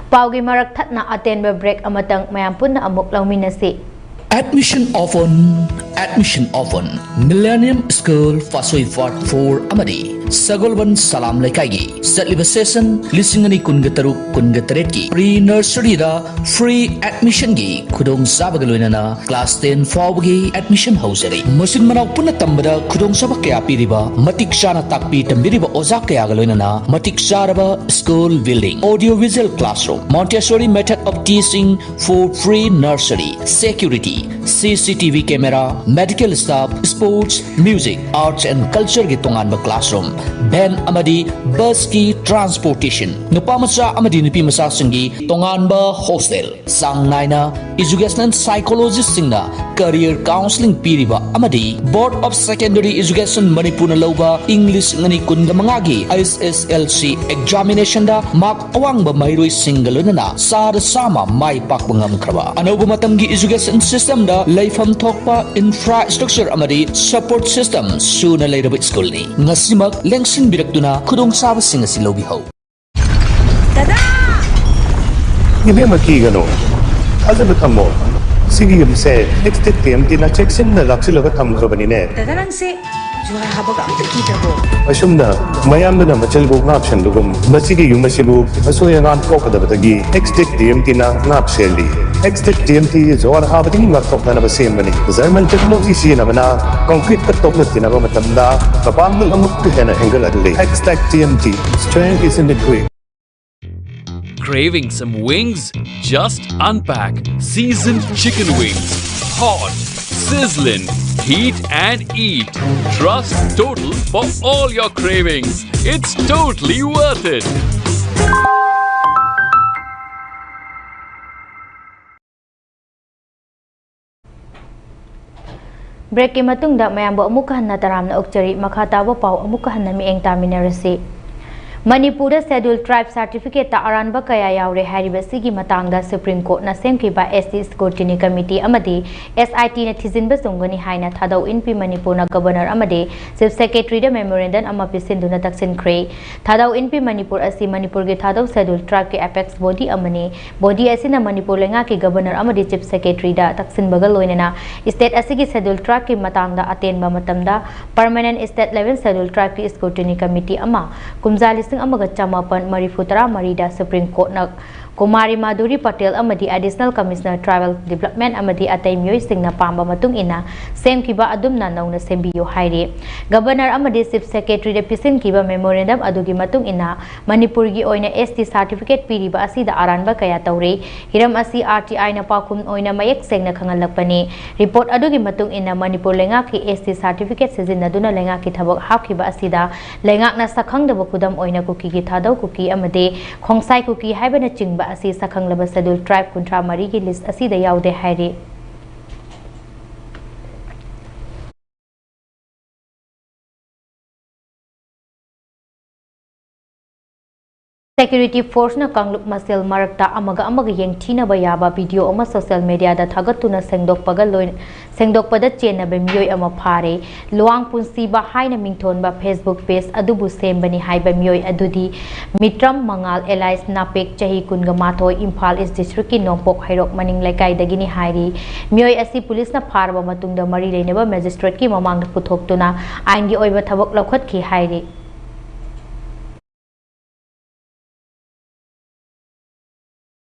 ꯄꯥꯎꯒꯤ ꯃꯔꯛ ꯊꯠꯅ ꯑꯇꯦꯟꯕ break ꯑꯃꯇꯪ ꯃꯌꯥꯝ ꯄꯨꯟꯅ ꯑꯃꯨꯛ ꯂꯧꯃꯤꯟꯅꯁꯤ꯫ Admission open, admission open꯫ Millennium School, ꯐꯥꯁꯣꯏ Ward four ꯑꯃꯗꯤ ꯁꯒꯣꯜꯕꯟ ꯁꯂꯥꯝ ꯂꯩꯀꯥꯏꯒꯤ ꯆꯠꯂꯤꯕ session ꯂꯤꯁꯤꯡ ꯑꯅꯤ ꯀꯨꯟꯒ ꯇꯔꯨꯛ ꯀꯨꯟꯒ ꯇꯔꯦꯠꯀꯤ pre nurseryꯗ free admissionꯒꯤ ꯈꯨꯗꯣꯡꯆꯥꯕꯒ ꯂꯣꯏꯅꯅ class ten ꯐꯥꯎꯕꯒꯤ admission ꯍꯧꯖꯔꯤ꯫ ꯃꯆꯤꯟ ꯃꯅꯥꯎ ꯄꯨꯟꯅ ꯇꯝꯕꯗ ꯈꯨꯗꯣꯡꯆꯥꯕ ꯀꯌꯥ ꯄꯤꯔꯤꯕ, ꯃꯇꯤꯛ ꯆꯥꯅ ꯇꯥꯛꯄꯤ ꯇꯝꯕꯤꯔꯤꯕ ꯑꯣꯖꯥ ꯀꯌꯥꯒ ꯂꯣꯏꯅꯅ ꯃꯇꯤꯛ ꯆꯥꯔꯕ school building, audio visual classroom, Montessori method of teaching for pre nursery, security, CCTV camera, medical staff, sports, music, arts and cultureꯒꯤ ꯇꯣꯉꯥꯟꯕ classroom, van ꯑꯃꯗꯤ busꯀꯤ transportation, ꯅꯨꯄꯥ ꯃꯆꯥ ꯑꯃꯗꯤ ꯅꯨꯄꯤ ꯃꯆꯥꯁꯤꯡꯒꯤ ꯇꯣꯉꯥꯟꯕ hostel, ꯆꯥꯡ ꯅꯥꯏꯅ educational psychologistꯁꯤꯡꯅ career counselling ꯄꯤꯔꯤꯕ ꯑꯃꯗꯤ Board of Secondary Education ꯃꯅꯤꯄꯨꯔꯅ ꯂꯧꯕ ꯏꯪ ꯂꯤꯁꯤꯡ ꯑꯅꯤ ꯀꯨꯟꯒ ꯃꯉꯥꯒꯤ HSSLC examinationꯗ mark ꯑꯋꯥꯡꯕ ꯃꯍꯩꯔꯣꯏꯁꯤꯡꯒ ꯂꯣꯏꯅꯅ ꯆꯥꯗ ꯆꯥꯝꯃ ꯃꯥꯏ ꯄꯥꯛꯄ ꯉꯝꯈ꯭ꯔꯕ, ꯑꯅꯧꯕ ꯃꯇꯝꯒꯤ education systemꯗ ꯂꯩꯐꯝ ꯊꯣꯛꯄ infrastructure ꯑꯃꯗꯤ support system ꯁꯨꯅ ꯂꯩꯔꯕ schoolꯅꯤ꯫ ꯉꯁꯤꯃꯛ ꯂꯦꯡꯁꯤꯟꯕꯤꯔꯛꯇꯨꯅ ꯈꯨꯗꯣꯡꯆꯥꯕꯁꯤꯡ ꯑꯁꯤ ꯂꯧꯕꯤꯍꯧ꯫ ꯗꯗꯥ! ꯏꯕꯦꯝꯃ, ꯀꯤꯒꯅꯨ꯫ ꯊꯥꯖꯕ ꯊꯝꯃꯣ꯫ ꯁꯤꯒꯤ ꯌꯨꯝꯁꯦ ꯑꯦꯛꯁꯇꯦꯛ ꯇꯤ ꯑꯦꯝ ꯇꯤꯅ ꯆꯦꯛꯁꯤꯟꯅ ꯂꯥꯛꯁꯤꯜꯂꯒ ꯊꯝꯈ꯭ꯔꯕꯅꯤꯅꯦ꯫ ꯗꯗꯥ, ꯅꯪꯁꯦ ꯖꯨꯍꯥꯔ ꯍꯥꯕꯒ ꯑꯝꯇ ꯀꯤꯗ꯭ꯔꯕꯣ? ꯑꯁꯨꯝꯅ ꯃꯌꯥꯝꯗꯨꯅ ꯃꯆꯤꯜꯕꯨ ꯉꯥꯞꯁꯟꯕꯒꯨꯝ, ꯃꯁꯤꯒꯤ ꯌꯨꯝ ꯑꯁꯤꯕꯨ ꯑꯁꯣꯏ ꯑꯉꯥꯝ ꯊꯣꯛꯀꯗꯕꯗꯒꯤ ꯑꯦꯛꯁꯇꯦꯛ ꯇꯤ ꯑꯦꯝ ꯇꯤꯅ ꯉꯥꯛ ꯁꯦꯜꯂꯤ꯫ ꯑꯦꯛꯁꯇꯦꯛ ꯇꯤ ꯑꯦꯝ ꯇꯤ ꯖꯨꯍꯥꯔ ꯍꯥꯕꯗꯒꯤ ꯉꯥꯛꯊꯣꯛꯅꯅꯕ ꯁꯦꯝꯕꯅꯤ꯫ ꯖꯔꯃꯟ ꯇꯦꯛꯅꯣꯂꯣꯖꯤ ꯁꯤꯖꯤꯟꯅꯕꯅ ꯀꯪꯀ꯭ꯔꯤꯠꯀ ꯇꯣꯛꯅ ꯇꯤꯟꯅꯕ ꯃꯇꯝꯗ ꯃꯄꯥꯡꯒꯜ ꯑꯃꯨꯛꯀ ꯍꯦꯟꯅ ꯍꯦꯟꯒꯠꯍꯜꯂꯤ꯫ ꯑꯦꯛꯁꯇꯦꯛ T M T, strength is in the grit. Craving some wings? Just unpack seasoned chicken wings. Hot, sizzling, heat and eat. Trust Total for all your cravings. It's totally worth it. Breakꯀꯤ ꯃꯇꯨꯡꯗ ꯃꯌꯥꯝꯕꯨ ꯑꯃꯨꯛ ꯍꯟꯅ ꯇꯔꯥꯝꯅ ꯑꯣꯛꯆꯔꯤ꯫ ꯃꯈꯥ ꯇꯥꯕ ꯄꯥꯎ ꯑꯃꯨꯛꯀ ꯍꯟꯅ ꯃꯤꯠꯌꯦꯡ ꯇꯥꯃꯤꯟꯅꯔꯁꯤ꯫ ꯃꯅꯤꯄꯨꯔꯗ Scheduled Tribe certificate ꯑꯔꯥꯟꯕ ꯀꯌꯥ ꯌꯥꯎꯔꯦ ꯍꯥꯏꯔꯤꯕ ꯑꯁꯤꯒꯤ ꯃꯇꯥꯡꯗ Supreme Courtꯅ ꯁꯦꯝꯈꯤꯕ S T Scrutiny Committee ꯑꯃꯗꯤ S I Tꯅ ꯊꯤꯖꯤꯟꯕ ꯆꯨꯝꯒꯅꯤ ꯍꯥꯏꯅ ꯊꯥꯗꯧ ꯏꯟꯄꯤ ꯃꯅꯤꯄꯨꯔꯅ Governor ꯑꯃꯗꯤ Chief Secretaryꯗ memorandum ꯑꯃ ꯄꯤꯁꯤꯟꯗꯨꯅ ꯇꯛꯁꯤꯟꯈ꯭ꯔꯦ꯫ ꯊꯥꯗꯧ ꯏꯟꯄꯤ ꯃꯅꯤꯄꯨꯔ ꯑꯁꯤ ꯃꯅꯤꯄꯨꯔꯒꯤ ꯊꯥꯗꯧ Scheduled Tribeꯀꯤ apex body ꯑꯃꯅꯤ꯫ Body ꯑꯁꯤꯅ ꯃꯅꯤꯄꯨꯔ ꯂꯩꯉꯥꯛꯀꯤ Governor ꯑꯃꯗꯤ Chief Secretaryꯗ ꯇꯛꯁꯤꯟꯕꯒ ꯂꯣꯏꯅꯅ state ꯑꯁꯤꯒꯤ Scheduled Tribeꯀꯤ ꯃꯇꯥꯡꯗ ꯑꯇꯦꯟꯕ ꯃꯇꯝꯗ Permanent State Level Scheduled Tribeꯀꯤ Scrutiny Committee ꯑꯃ ꯀꯨꯝꯖꯥ ꯂꯤꯁꯤꯡ ꯑꯃꯒ ꯆꯃꯥꯄꯟ ꯃꯔꯤꯐꯨ ꯇꯔꯥ ꯃꯔꯤꯗ Supreme Courtꯅ ꯀꯨꯃꯥꯔꯤ ꯃꯥꯙꯨꯔꯤ ꯄꯇꯦꯜ ꯑꯃꯗꯤ Additional Commissioner Tribal Development ꯑꯃꯗꯤ ꯑꯇꯩ ꯃꯤꯑꯣꯏꯁꯤꯡꯅ ꯄꯥꯝꯕ ꯃꯇꯨꯡ ꯏꯟꯅ ꯁꯦꯝꯈꯤꯕ ꯑꯗꯨꯝꯅ ꯅꯧꯅ ꯁꯦꯝꯕꯤꯌꯨ ꯍꯥꯏꯔꯤ꯫ Governor ꯑꯃꯗꯤ Chief Secretaryꯗ ꯄꯤꯁꯤꯟꯈꯤꯕ memorandum ꯑꯗꯨꯒꯤ ꯃꯇꯨꯡ ꯏꯟꯅ ꯃꯅꯤꯄꯨꯔꯒꯤ ꯑꯣꯏꯅ S T certificate ꯄꯤꯔꯤꯕ ꯑꯁꯤꯗ ꯑꯔꯥꯟꯕ ꯀꯌꯥ ꯇꯧꯔꯦ꯫ ꯍꯤꯔꯝ ꯑꯁꯤ R T Iꯅ ꯄꯥꯎꯈꯨꯝ ꯑꯣꯏꯅ ꯃꯌꯦꯛ ꯁꯦꯡꯅ ꯈꯪꯍꯜꯂꯛꯄꯅꯤ꯫ Report ꯑꯗꯨꯒꯤ ꯃꯇꯨꯡ ꯏꯟꯅ ꯃꯅꯤꯄꯨꯔ ꯂꯩꯉꯥꯛꯀꯤ S T certificate ꯁꯤꯖꯤꯟꯅꯗꯨꯅ ꯂꯩꯉꯥꯛꯀꯤ ꯊꯕꯛ ꯍꯥꯞꯈꯤꯕ ꯑꯁꯤꯗ ꯂꯩꯉꯥꯛꯅ ꯁꯛꯈꯪꯗꯕ ꯈꯨꯗꯝ ꯑꯣꯏꯅ ꯀꯨꯀꯤꯒꯤ ꯊꯥꯗꯧ ꯀꯨꯀꯤ ꯑꯃꯗꯤ ꯈꯣꯡꯁꯥꯏ ꯀꯨꯀꯤ ꯍꯥꯏꯕꯅꯆꯤꯡꯕ ꯑꯁꯤ ꯁꯛꯈꯪꯂꯕ Scheduled Tribe ꯀꯨꯟꯊ꯭ꯔꯥ ꯃꯔꯤꯒꯤ list ꯑꯁꯤꯗ ꯌꯥꯎꯗꯦ ꯍꯥꯏꯔꯤ꯫ Security forceꯅ ꯀꯥꯡꯂꯨꯞ ꯃꯁꯦꯜ ꯃꯔꯛꯇ ꯑꯃꯒ ꯑꯃꯒ ꯌꯦꯡꯊꯤꯅꯕ ꯌꯥꯕ video ꯑꯃ social mediaꯗ ꯊꯥꯒꯠꯇꯨꯅ ꯁꯦꯡꯗꯣꯛꯄꯒ ꯂꯣꯏ-, ꯁꯦꯡꯗꯣꯛꯄꯗ ꯆꯦꯟꯅꯕ ꯃꯤꯑꯣꯏ ꯑꯃ ꯐꯥꯔꯦ꯫ ꯂꯨꯋꯥꯡ ꯄꯨꯟꯁꯤꯕ ꯍꯥꯏꯅ ꯃꯤꯡꯊꯣꯟꯕ Facebook page ꯑꯗꯨꯕꯨ ꯁꯦꯝꯕꯅꯤ ꯍꯥꯏꯕ ꯃꯤꯑꯣꯏ ꯑꯗꯨꯗꯤ ꯃꯤꯇ꯭ꯔꯝ ꯃꯉꯥꯜ alias ꯅꯥꯄꯦꯛ, ꯆꯍꯤ ꯀꯨꯟꯒ ꯃꯥꯊꯣꯏ, ꯏꯝꯐꯥꯜ East Districtꯀꯤ ꯅꯣꯡꯄꯣꯛ ꯍꯩꯔꯣꯛ ꯃꯅꯤꯡ ꯂꯩꯀꯥꯏꯗꯒꯤꯅꯤ ꯍꯥꯏꯔꯤ꯫ ꯃꯤꯑꯣꯏ ꯑꯁꯤ ꯄꯨꯂꯤꯁꯅ ꯐꯥꯔꯕ ꯃꯇꯨꯡꯗ ꯃꯔꯤ ꯂꯩꯅꯕ magistrateꯀꯤ ꯃꯃꯥꯡꯗ ꯄꯨꯊꯣꯛꯇꯨꯅ ꯑꯥꯏꯟꯒꯤ ꯑꯣꯏꯕ ꯊꯕꯛ ꯂꯧꯈꯠꯈꯤ ꯍꯥꯏꯔꯤ꯫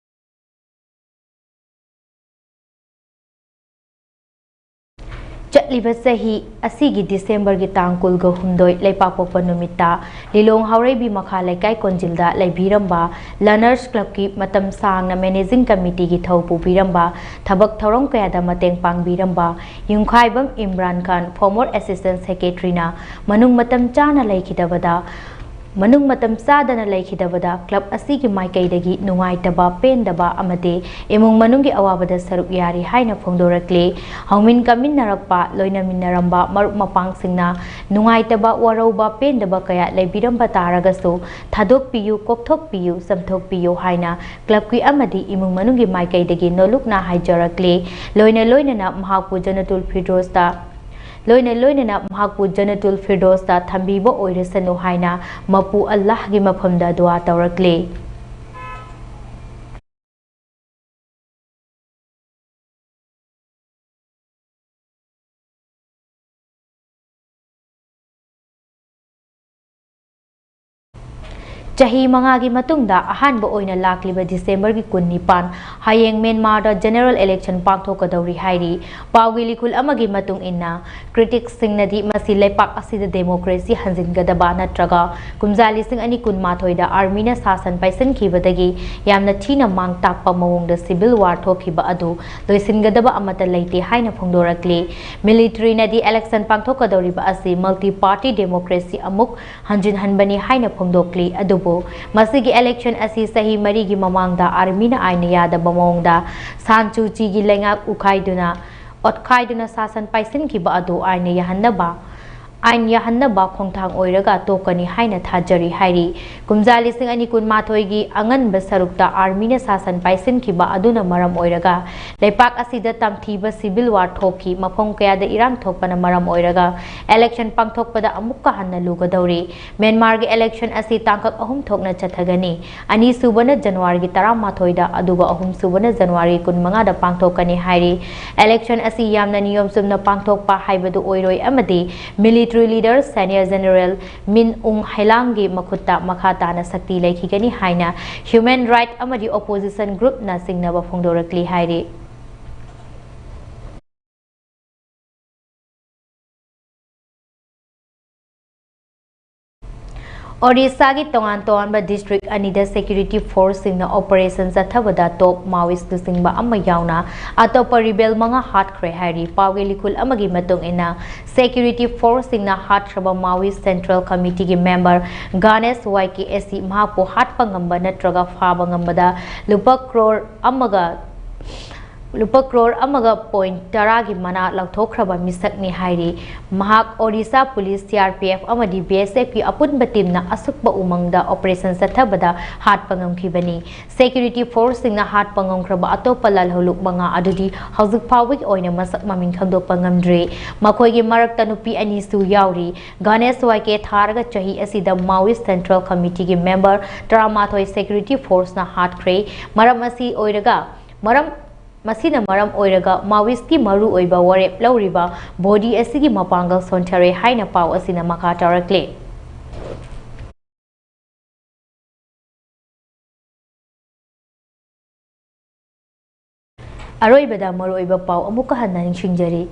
ꯆꯠꯂꯤꯕ ꯆꯍꯤ ꯑꯁꯤꯒꯤ Decemberꯒꯤ ꯇꯥꯡ ꯀꯨꯟꯒ ꯍꯨꯝꯗꯣꯏ, ꯂꯩꯄꯥꯛꯄꯣꯛꯄ ꯅꯨꯃꯤꯠꯇ ꯂꯤꯂꯣꯡ ꯍꯥꯎꯔꯩꯕꯤ ꯃꯈꯥ ꯂꯩꯀꯥꯏ ꯀꯣꯟꯖꯤꯜꯗ ꯂꯩꯕꯤꯔꯝꯕ Learners Clubꯀꯤ ꯃꯇꯝ ꯁꯥꯡꯅ managing committeeꯒꯤ ꯊꯧ ꯄꯨꯕꯤꯔꯝꯕ ꯊꯕꯛ ꯊꯧꯔꯝ ꯀꯌꯥꯗ ꯃꯇꯦꯡ ꯄꯥꯡꯕꯤꯔꯝꯕ ꯌꯨꯝꯈꯥꯏꯕꯝ ꯏꯝꯔꯥꯟ ꯈꯥꯟ, former assistant secretaryꯅ ꯃꯅꯨꯡ ꯃꯇꯝ ꯆꯥꯅ ꯂꯩꯈꯤꯗꯕꯗ, ꯃꯅꯨꯡ ꯃꯇꯝ ꯆꯥꯗꯅ ꯂꯩꯈꯤꯗꯕꯗ club ꯑꯁꯤꯒꯤ ꯃꯥꯏꯀꯩꯗꯒꯤ ꯅꯨꯡꯉꯥꯏꯇꯕ, ꯄꯦꯟꯗꯕ ꯑꯃꯗꯤ ꯏꯃꯨꯡ ꯃꯅꯨꯡꯒꯤ ꯑꯋꯥꯕꯗ ꯁꯔꯨꯛ ꯌꯥꯔꯤ ꯍꯥꯏꯅ ꯐꯣꯡꯗꯣꯔꯛꯂꯤ꯫ ꯍꯧꯃꯤꯟ ꯀꯥꯃꯤꯟꯅꯔꯛꯄ, ꯂꯣꯏꯅꯃꯤꯟꯅꯔꯝꯕ ꯃꯔꯨꯞ ꯃꯄꯥꯡꯁꯤꯡꯅ ꯅꯨꯡꯉꯥꯏꯇꯕ, ꯋꯥꯔꯧꯕ, ꯄꯦꯟꯗꯕ ꯀꯌꯥ ꯂꯩꯕꯤꯔꯝꯕ ꯇꯥꯔꯒꯁꯨ, ꯊꯥꯗꯣꯛꯄꯤꯌꯨ, ꯀꯣꯛꯊꯣꯛꯄꯤꯌꯨ, ꯆꯝꯊꯣꯛꯄꯤꯌꯨ ꯍꯥꯏꯅ clubꯀꯤ ꯑꯃꯗꯤ ꯏꯃꯨꯡ ꯃꯅꯨꯡꯒꯤ ꯃꯥꯏꯀꯩꯗꯒꯤ ꯅꯣꯂꯨꯛꯅ ꯍꯥꯏꯖꯔꯛꯂꯤ꯫ ꯂꯣꯏꯅ ꯂꯣꯏꯅꯅ ꯃꯍꯥꯛꯄꯨ ꯖꯅꯇꯨꯜ ꯐꯤꯔꯗꯣꯁꯇ ꯂꯣꯏꯅ ꯂꯣꯏꯅꯅ ꯃꯍꯥꯛꯄꯨ ꯖꯅꯇꯨꯜ ꯐꯤꯔꯗꯣꯁꯇ ꯊꯝꯕꯤꯕ ꯑꯣꯏꯔꯁꯅꯨ ꯍꯥꯏꯅ ꯃꯄꯨ ꯑꯜꯂꯥꯍꯒꯤ ꯃꯐꯝꯗ ꯗꯨꯋꯥ ꯇꯧꯔꯛꯂꯤ꯫ ꯆꯍꯤ ꯃꯉꯥꯒꯤ ꯃꯇꯨꯡꯗ ꯑꯍꯥꯟꯕ ꯑꯣꯏꯅ ꯂꯥꯛꯂꯤꯕ Decemberꯒꯤ ꯀꯨꯟꯅꯤꯄꯥꯟ, ꯍꯌꯦꯡ ꯃ꯭ꯌꯥꯟꯃꯥꯔꯗ general election ꯄꯥꯡꯊꯣꯛꯀꯗꯧꯔꯤ ꯍꯥꯏꯔꯤ꯫ ꯄꯥꯎꯒꯤ ꯂꯤꯈꯨꯜ ꯑꯃꯒꯤ ꯃꯇꯨꯡ ꯏꯟꯅ, criticsꯁꯤꯡꯅꯗꯤ ꯃꯁꯤ ꯂꯩꯄꯥꯛ ꯑꯁꯤꯗ democracy ꯍꯟꯖꯤꯟꯒꯗꯕ ꯅꯠꯇ꯭ꯔꯒ ꯀꯨꯝꯖꯥ ꯂꯤꯁꯤꯡ ꯑꯅꯤ ꯀꯨꯟꯃꯥꯊꯣꯏꯗ armyꯅ ꯁꯥꯁꯟ ꯄꯥꯏꯁꯤꯟꯈꯤꯕꯗꯒꯤ ꯌꯥꯝꯅ ꯊꯤꯅ ꯃꯥꯡ ꯇꯥꯛꯄ ꯃꯑꯣꯡꯗ civil war ꯊꯣꯛꯈꯤꯕ ꯑꯗꯨ ꯂꯣꯏꯁꯤꯟꯒꯗꯕ ꯑꯃꯠꯇ ꯂꯩꯇꯦ ꯍꯥꯏꯅ ꯐꯣꯡꯗꯣꯔꯛꯂꯤ꯫ Militaryꯅꯗꯤ election ꯄꯥꯡꯊꯣꯛꯀꯗꯧꯔꯤꯕ ꯑꯁꯤ multi party democracy ꯑꯃꯨꯛ ꯍꯟꯖꯤꯟꯍꯟꯕꯅꯤ ꯍꯥꯏꯅ ꯐꯣꯡꯗꯣꯛꯂꯤ꯫ ꯑꯗꯨꯕꯨ ꯃꯁꯤꯒꯤ election ꯑꯁꯤ ꯆꯍꯤ ꯃꯔꯤꯒꯤ ꯃꯃꯥꯡꯗ armyꯅ ꯑꯥꯏꯟꯅ ꯌꯥꯗꯕ ꯃꯑꯣꯡꯗ ꯁꯥꯟ ꯁꯨ ꯆꯤꯒꯤ ꯂꯩꯉꯥꯛ ꯎꯈꯥꯏꯗꯨꯅ, ꯑꯣꯠꯈꯥꯏꯗꯨꯅ ꯁꯥꯁꯟ ꯄꯥꯏꯁꯤꯟꯈꯤꯕ ꯑꯗꯨ ꯑꯥꯏꯟꯅ ꯌꯥꯍꯟꯅꯕ ꯑꯥꯏꯟ ꯌꯥꯍꯟꯅꯕ ꯈꯣꯡꯊꯥꯡ ꯑꯣꯏꯔꯒ ꯇꯣꯛꯀꯅꯤ ꯍꯥꯏꯅ ꯊꯥꯖꯔꯤ ꯍꯥꯏꯔꯤ꯫ ꯀꯨꯝꯖꯥ ꯂꯤꯁꯤꯡ ꯑꯅꯤ ꯀꯨꯟꯃꯥꯊꯣꯏꯒꯤ ꯑꯉꯟꯕ ꯁꯔꯨꯛꯇ ꯑꯥꯔꯃꯤꯅ ꯁꯥꯁꯟ ꯄꯥꯏꯁꯤꯟꯈꯤꯕ ꯑꯗꯨꯅ ꯃꯔꯝ ꯑꯣꯏꯔꯒ ꯂꯩꯄꯥꯛ ꯑꯁꯤꯗ ꯇꯝꯊꯤꯕ civil war ꯊꯣꯛꯈꯤ꯫ ꯃꯐꯝ ꯀꯌꯥꯗ ꯏꯔꯥꯡ ꯊꯣꯛꯄꯅ ꯃꯔꯝ ꯑꯣꯏꯔꯒ election ꯄꯥꯡꯊꯣꯛꯄꯗ ꯑꯃꯨꯛꯀ ꯍꯟꯅ ꯂꯨꯒꯗꯧꯔꯤ꯫ ꯃ꯭ꯌꯥꯟꯃꯥꯔꯒꯤ election ꯑꯁꯤ ꯇꯥꯡꯀꯛ ꯑꯍꯨꯝ ꯊꯣꯛꯅ ꯆꯠꯊꯒꯅꯤ꯫ ꯑꯅꯤꯁꯨꯕꯅ ꯖꯅꯋꯥꯔꯤꯒꯤ ꯇꯔꯥꯃꯥꯊꯣꯏꯗ, ꯑꯗꯨꯒ ꯑꯍꯨꯝꯁꯨꯕꯅ ꯖꯅꯋꯥꯔꯤ ꯀꯨꯟꯃꯉꯥꯗ ꯄꯥꯡꯊꯣꯛꯀꯅꯤ ꯍꯥꯏꯔꯤ꯫ Election ꯑꯁꯤ ꯌꯥꯝꯅ ꯅꯤꯌꯣꯝ ꯆꯨꯝꯅ ꯄꯥꯡꯊꯣꯛꯄ ꯍꯥꯏꯕꯗꯨ ꯑꯣꯏꯔꯣꯏ ꯑꯃꯗꯤ military leader Senior General Min Aung Hlaingꯒꯤ ꯃꯈꯨꯠꯇ ꯃꯈꯥ ꯇꯥꯅ ꯁꯛꯇꯤ ꯂꯩꯈꯤꯒꯅꯤ ꯍꯥꯏꯅ human right ꯑꯃꯗꯤ opposition groupꯅ ꯆꯤꯡꯅꯕ ꯐꯣꯡꯗꯣꯔꯛꯂꯤ ꯍꯥꯏꯔꯤ꯫ ꯑꯣꯔꯤꯁꯥꯒꯤ ꯇꯣꯉꯥꯟ ꯇꯣꯉꯥꯟꯕ district ꯑꯅꯤꯗ security forceꯁꯤꯡꯅ operation ꯆꯠꯊꯕꯗ top Maoist ꯂꯨꯆꯤꯡꯕ ꯑꯃ ꯌꯥꯎꯅ ꯑꯇꯣꯞꯄ rebel ꯃꯉꯥ ꯍꯥꯠꯈ꯭ꯔꯦ ꯍꯥꯏꯔꯤ꯫ ꯄꯥꯎꯒꯤ ꯂꯤꯈꯨꯜ ꯑꯃꯒꯤ ꯃꯇꯨꯡ ꯏꯟꯅ, security forceꯁꯤꯡꯅ ꯍꯥꯠꯈ꯭ꯔꯕ Maoist Central Committeeꯒꯤ member ꯒꯥꯅꯦꯁ ꯋꯥꯏ ꯀꯦ ꯑꯁꯤ ꯃꯍꯥꯛꯄꯨ ꯍꯥꯠꯄ ꯉꯝꯕ ꯅꯠꯇ꯭ꯔꯒ ꯐꯥꯕ ꯉꯝꯕꯗ ꯂꯨꯄꯥ ꯀ꯭ꯔꯣꯔ ꯑꯃꯒ ꯂꯨꯄꯥ ꯀ꯭ꯔꯣꯔ ꯑꯃꯒ ꯄꯣꯏꯟ ꯇꯔꯥꯒꯤ ꯃꯅꯥ ꯂꯧꯊꯣꯛꯈ꯭ꯔꯕ ꯃꯤꯁꯛꯅꯤ ꯍꯥꯏꯔꯤ꯫ ꯃꯍꯥꯛ Orissa police, C R P F ꯑꯃꯗꯤ B S Fꯀꯤ ꯑꯄꯨꯟꯕ teamꯅ ꯑꯁꯨꯛꯄ ꯎꯃꯪꯗ operation ꯆꯠꯊꯕꯗ ꯍꯥꯠꯄ ꯉꯝꯈꯤꯕꯅꯤ꯫ Security forceꯁꯤꯡꯅ ꯍꯥꯠꯄ ꯉꯝꯈ꯭ꯔꯕ ꯑꯇꯣꯞꯄ ꯂꯥꯜꯍꯧꯂꯨꯞ ꯃꯉꯥ ꯑꯗꯨꯗꯤ ꯍꯧꯖꯤꯛ ꯐꯥꯎꯕꯒꯤ ꯑꯣꯏꯅ ꯃꯁꯛ ꯃꯃꯤꯡ ꯈꯪꯗꯣꯛꯄ ꯉꯝꯗ꯭ꯔꯤ꯫ ꯃꯈꯣꯏꯒꯤ ꯃꯔꯛꯇ ꯅꯨꯄꯤ ꯑꯅꯤꯁꯨ ꯌꯥꯎꯔꯤ꯫ ꯒꯥꯅꯦꯁ ꯋꯥꯏ ꯀꯦ ꯊꯥꯔꯒ ꯆꯍꯤ ꯑꯁꯤꯗ Maoist Central Committeeꯒꯤ member ꯇꯔꯥꯃꯥꯊꯣꯏ security forceꯅ ꯍꯥꯠꯈ꯭ꯔꯦ꯫ ꯃꯔꯝ ꯑꯁꯤ ꯑꯣꯏꯔꯒ, ꯃꯔꯝ, ꯃꯁꯤꯅ ꯃꯔꯝ ꯑꯣꯏꯔꯒ Maoistꯀꯤ ꯃꯔꯨꯑꯣꯏꯕ ꯋꯥꯔꯦꯞ ꯂꯧꯔꯤꯕ body ꯑꯁꯤꯒꯤ ꯃꯄꯥꯡꯒꯜ ꯁꯣꯟꯊꯔꯦ ꯍꯥꯏꯅ ꯄꯥꯎ ꯑꯁꯤꯅ ꯃꯈꯥ ꯇꯥꯔꯛꯂꯤ꯫ ꯑꯔꯣꯏꯕꯗ ꯃꯔꯨꯑꯣꯏꯕ ꯄꯥꯎ ꯑꯃꯨꯛꯀ ꯍꯟꯅ ꯅꯤꯡꯁꯤꯡꯖꯔꯤ꯫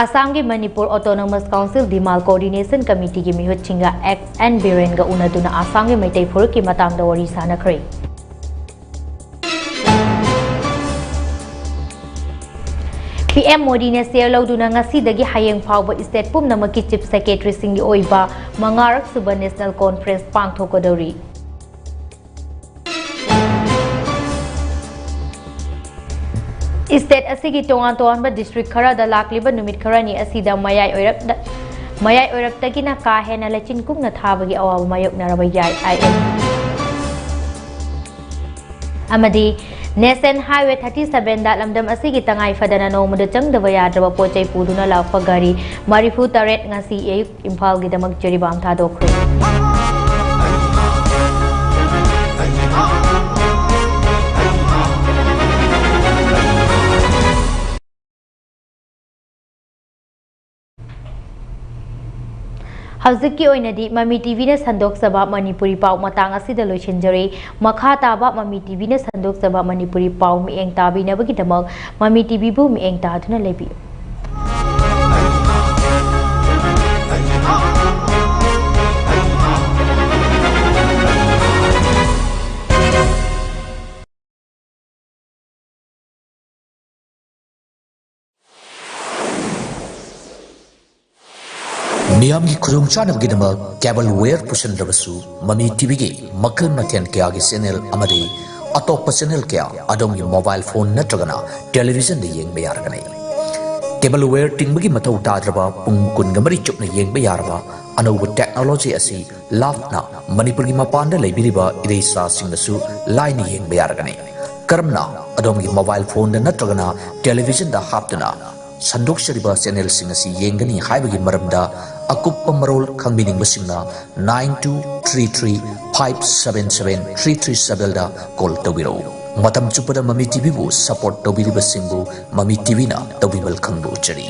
ꯑꯁꯥꯝꯒꯤ Manipur Autonomous Council Demand Coordination Committeeꯒꯤ ꯃꯤꯍꯨꯠꯁꯤꯡꯒ X N ꯕꯤꯔꯦꯟꯒ ꯎꯅꯗꯨꯅ ꯑꯁꯥꯝꯒꯤ ꯃꯩꯇꯩ ꯐꯨꯔꯨꯞꯀꯤ ꯃꯇꯥꯡꯗ ꯋꯥꯔꯤ ꯁꯥꯅꯈ꯭ꯔꯦ꯫ P M ꯃꯣꯗꯤꯅ ꯆꯦꯌꯔ ꯂꯧꯗꯨꯅ ꯉꯁꯤꯗꯒꯤ ꯍꯌꯦꯡ ꯐꯥꯎꯕ state ꯄꯨꯝꯅꯃꯛꯀꯤ chief secretaryꯁꯤꯡꯒꯤ ꯑꯣꯏꯕ ꯃꯉꯥꯔꯛ ꯁꯨꯕ national conference ꯄꯥꯡꯊꯣꯛꯀꯗꯧꯔꯤ꯫ ꯁ꯭ꯇꯦꯠ ꯑꯁꯤꯒꯤ ꯇꯣꯉꯥꯟ ꯇꯣꯉꯥꯟꯕ ꯗꯤꯁꯇ꯭ꯔꯤꯛ ꯈꯔꯗ ꯂꯥꯛꯂꯤꯕ ꯅꯨꯃꯤꯠ ꯈꯔꯅꯤ ꯑꯁꯤꯗ ꯃꯌꯥꯏ ꯑꯣꯏꯔꯞꯇ, ꯃꯌꯥꯏ ꯑꯣꯏꯔꯞꯇꯒꯤꯅ ꯀꯥ ꯍꯦꯟꯅ ꯂꯩꯆꯤꯟ ꯀꯨꯡꯅ ꯊꯥꯕꯒꯤ ꯑꯋꯥꯕ ꯃꯥꯌꯣꯛꯅꯔꯕ ꯌꯥꯏ, ꯑꯥꯏ ꯑꯦꯝ꯫ ꯑꯃꯗꯤ ꯅꯦꯁꯅꯦꯜ ꯍꯥꯏꯋꯦ ꯊꯥꯔꯇꯤ ꯁꯚꯦꯟꯗ ꯂꯝꯗꯝ ꯑꯁꯤꯒꯤ ꯇꯉꯥꯏ ꯐꯗꯅ ꯅꯣꯡꯃꯗ ꯆꯪꯗꯕ ꯌꯥꯗ꯭ꯔꯕ ꯄꯣꯠ ꯆꯩ ꯄꯨꯗꯨꯅ ꯂꯥꯛꯄ ꯒꯥꯔꯤ ꯃꯔꯤꯐꯨ ꯇꯔꯦꯠ ꯉꯁꯤ ꯑꯌꯨꯛ ꯏꯝꯐꯥꯜꯒꯤꯗꯃꯛ ꯖꯤꯔꯤꯕꯥꯝ ꯊꯥꯗꯣꯛꯈ꯭ꯔꯦ꯫ ꯍꯧꯖꯤꯛꯀꯤ ꯑꯣꯏꯅꯗꯤ ꯃꯃꯤ ꯇꯤꯚꯤꯅ ꯁꯟꯗꯣꯛꯆꯕ ꯃꯅꯤꯄꯨꯔꯤ ꯄꯥꯎ ꯃꯇꯥꯡ ꯑꯁꯤꯗ ꯂꯣꯏꯁꯤꯟꯖꯔꯦ꯫ ꯃꯈꯥ ꯇꯥꯕ ꯃꯃꯤ ꯇꯤꯚꯤꯅ ꯁꯟꯗꯣꯛꯆꯕ ꯃꯅꯤꯄꯨꯔꯤ ꯄꯥꯎ ꯃꯤꯠꯌꯦꯡ ꯇꯥꯕꯤꯅꯕꯒꯤꯗꯃꯛ ꯃꯃꯤ ꯇꯤꯚꯤꯕꯨ ꯃꯤꯠꯌꯦꯡ ꯇꯥꯗꯨꯅ ꯂꯩꯕꯤꯌꯨ꯫ ꯃꯤꯌꯥꯝꯒꯤ ꯈꯨꯗꯣꯡꯆꯥꯅꯕꯒꯤꯗꯃꯛ ꯀꯦꯕꯜ ꯋꯦꯌꯔ ꯄꯨꯁꯤꯟꯗ꯭ꯔꯕꯁꯨ, ꯃꯃꯤ ꯇꯤꯚꯤꯒꯤ ꯃꯈꯜ ꯃꯊꯦꯜ ꯀꯌꯥꯒꯤ ꯆꯦꯅꯦꯜ ꯑꯃꯗꯤ ꯑꯇꯣꯞꯄ ꯆꯦꯅꯦꯜ ꯀꯌꯥ ꯑꯗꯣꯝꯒꯤ ꯃꯣꯕꯥꯏꯜ ꯐꯣꯟ ꯅꯠꯇ꯭ꯔꯒꯅ ꯇꯦꯂꯤꯚꯤꯖꯟꯗ ꯌꯦꯡꯕ ꯌꯥꯔꯒꯅꯤ꯫ ꯀꯦꯕꯜ ꯋꯦꯌꯔ ꯇꯤꯡꯕꯒꯤ ꯃꯊꯧ ꯇꯥꯗ꯭ꯔꯕ, ꯄꯨꯡ ꯀꯨꯟꯒ ꯃꯔꯤ ꯆꯨꯞꯅ ꯌꯦꯡꯕ ꯌꯥꯔꯕ ꯑꯅꯧꯕ ꯇꯦꯛꯅꯣꯂꯣꯖꯤ ꯑꯁꯤ ꯂꯥꯞꯅ ꯃꯅꯤꯄꯨꯔꯒꯤ ꯃꯄꯥꯟꯗ ꯂꯩꯕꯤꯔꯤꯕ ꯏꯔꯩꯆꯥꯁꯤꯡꯅꯁꯨ ꯂꯥꯏꯅ ꯌꯦꯡꯕ ꯌꯥꯔꯒꯅꯤ꯫ ꯀꯔꯝꯅ? ꯑꯗꯣꯝꯒꯤ ꯃꯣꯕꯥꯏꯜ ꯐꯣꯟꯗ ꯅꯠꯇ꯭ꯔꯒꯅ ꯇꯦꯂꯤꯚꯤꯖꯟꯗ ꯍꯥꯞꯇꯨꯅ ꯁꯟꯗꯣꯛꯆꯔꯤꯕ ꯆꯦꯅꯦꯜꯁꯤꯡ ꯑꯁꯤ ꯌꯦꯡꯒꯅꯤ ꯍꯥꯏꯕꯒꯤ ꯃꯔꯝꯗ ꯑꯀꯨꯞꯄ ꯃꯔꯣꯜ ꯈꯪꯕꯤꯅꯤꯡꯕꯁꯤꯡꯅ nine two three three five seven seven three three sevenꯗ ꯀꯣꯜ ꯇꯧꯕꯤꯔꯛꯎ꯫ ꯃꯇꯝ ꯆꯨꯞꯄꯗ ꯃꯃꯤ ꯇꯤꯚꯤꯕꯨ ꯁꯄꯣꯔꯠ ꯇꯧꯕꯤꯔꯤꯕꯁꯤꯡꯕꯨ ꯃꯃꯤ ꯇꯤꯚꯤꯅ ꯇꯧꯕꯤꯃꯜ ꯈꯪꯕ ꯎꯠꯆꯔꯤ꯫